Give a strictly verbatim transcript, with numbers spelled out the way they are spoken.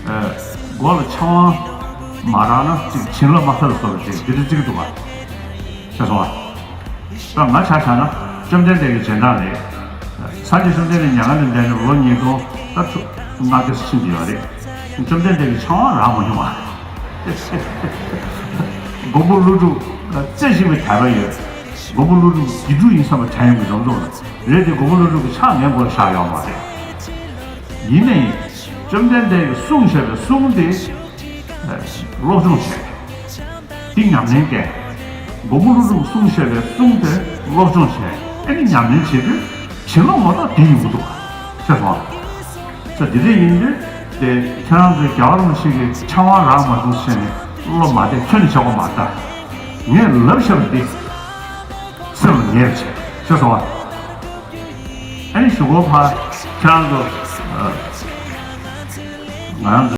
མགོ་ལ་ཆང་བ་མ་རག་ན་ཅིག་བྱིན་རླབས་མ་ཐར་སོགས་ལ་ཅིག་འདི་འདྲ་ཅིག་འདུག་པ། ཤེས་སོང་ཨ། ད་ང་ཆ་བཞག་ན་བཅོམ་ལྡན་འདས་ཀྱི་རྗེས་འབྲང་ལས། སངས་རྒྱས་བཅོམ་ལྡན་འདས་མྱ་ངན་ལས་འདས་ནས་ལོ་ཉིས་སྟོང་ད་ལྔ་བརྒྱ་ཕྱིན་གྱི་ཡོད་རེད། བཅོམ་ལྡན་འདས་ཀྱིས་ཆང་བ་རག་མ་མྱོང་བ། མགོན་པོ་ཀླུ་སྒྲུབ་རྩེ་གཅིག་པའི་དད་པ་ཡོད། མགོན་པོ་ཀླུ་སྒྲུབ་དགེ་ཕྲུག་ཡིན་བསམ་པ་དྲན་ཡོང་གི་འཛོམས་འཛོམས་རེད་དེ། མགོན་པོ་ཀླུ་སྒྲུབ་ཀྱི་ཕྱག་ངའི་མགོ་ལ་བཞག་ཡོད་མ་རེད། ཡིན་ནའི་བཅོམ་ལྡན་འདས་ཀྱིས་གསུངས་བཞག་པའི་གསུང་དེ་སློབ་སྦྱོང་བྱས། དེ་ཉམས་ལེན་བསྟེན། མགོན་པོ་ཀླུ་སྒྲུབ་གསུངས་བཞག་པའི་གསུང་དེ་སློབ་སྦྱོང་བྱས། ཨ་ནི་ཉམས་ལེན་བྱེད་དུས་བྱིན་རླབས་ངོ་ཐོག་དེ་ཡོང་གི་འདུག་ཤེས་སོང་ཨ། ས་དེ་འདྲ་ཡིན་དུས་དེ་ཁྱེད་རང་ཚོའི་རྒྱལ་བ་རིན་པོ་ཆེ་གི་ཕྱག་དབང་རག་མ་བྱུང་ཟེར་ནས་བློ་མ་བདེ་ཁྱོན་ནས་ཆགས་པ་མ་ལྟ། ངས་ལབ་བཞག་པ་འདི་སེམས་ལ་ངེས་བྱས། ཤེས་སོང་ཨ། ཨ་ནི་གཞུག་གུ་ཕར་ཁྱེད་རང་ཚོ་ང་རང་ཚོ།